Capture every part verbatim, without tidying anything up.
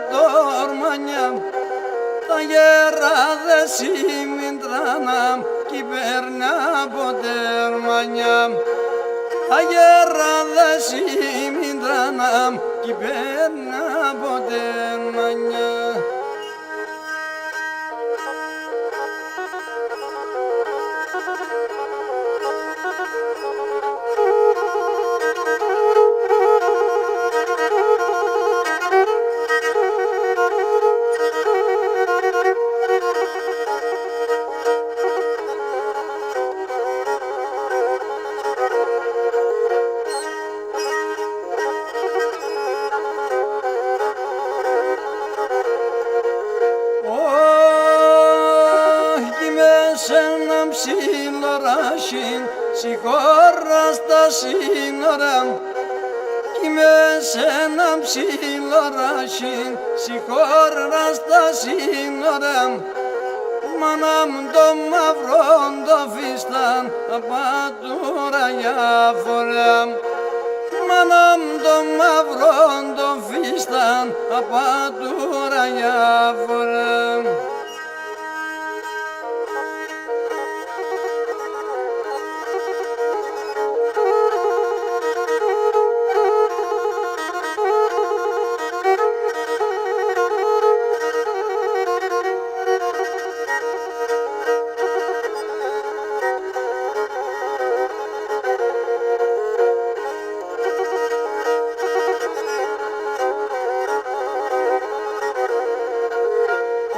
τ' ορμανιά. Τα γερά δες ημίν τρανά κι παίρ'νε από τ' ορμανιά. Τα γερά δες ημίν τρανά κι παίρ'νε από τ' ορμανιά. Ωχ, κοίμ'νε σ' έναν ψιλοράχην, σ' χώρα στα σύνοραν. Κοίμ'νε σ' έναν ψιλοράχην, σ' χώρα στα σύνοραν. Μάνα μ', το μαύρον το φίσταν απάν' τ' ουρανιά φορά. Μάνα μ', το μαύρον το φίσταν απάν' τ' ουρανιά φορά.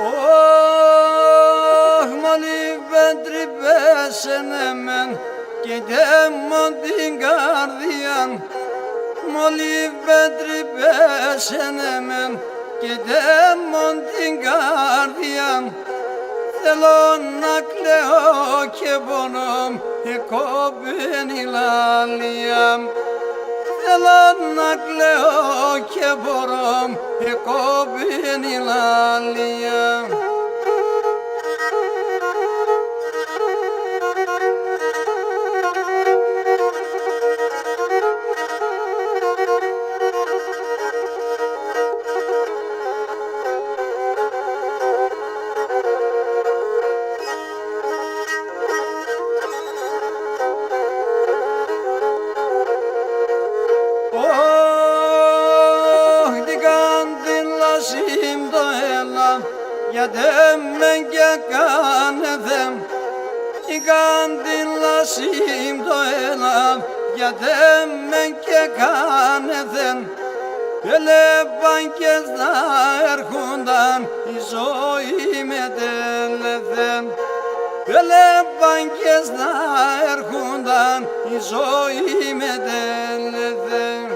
Ωχ, μόλιβεν τρυπές σ' εμέν κι τ' εμόν την καρδίαν. Μόλιβεν τρυπές σ' εμέν κι τ' εμόν την καρδίαν. Θέλω να κλαίω και πονώ, εκόπεν η λαλία. Θέλω να κλαίω και πονώ, εκόπεν η λαλία. Ωχ, τι κάντ' τη λασίμ' το έλλα, για τ' εμέν κι εκάνεθεν. Τι κάντ' τη λασίμ' το έλλα, για τ' εμέν κι εκάνεθεν. Ελέπαν κι εστα έρχουνταν, η ζωή μ' ετέλεθεν. Ελέπαν κι εστα έρχουνταν, η ζωή μ' ετέλεθεν.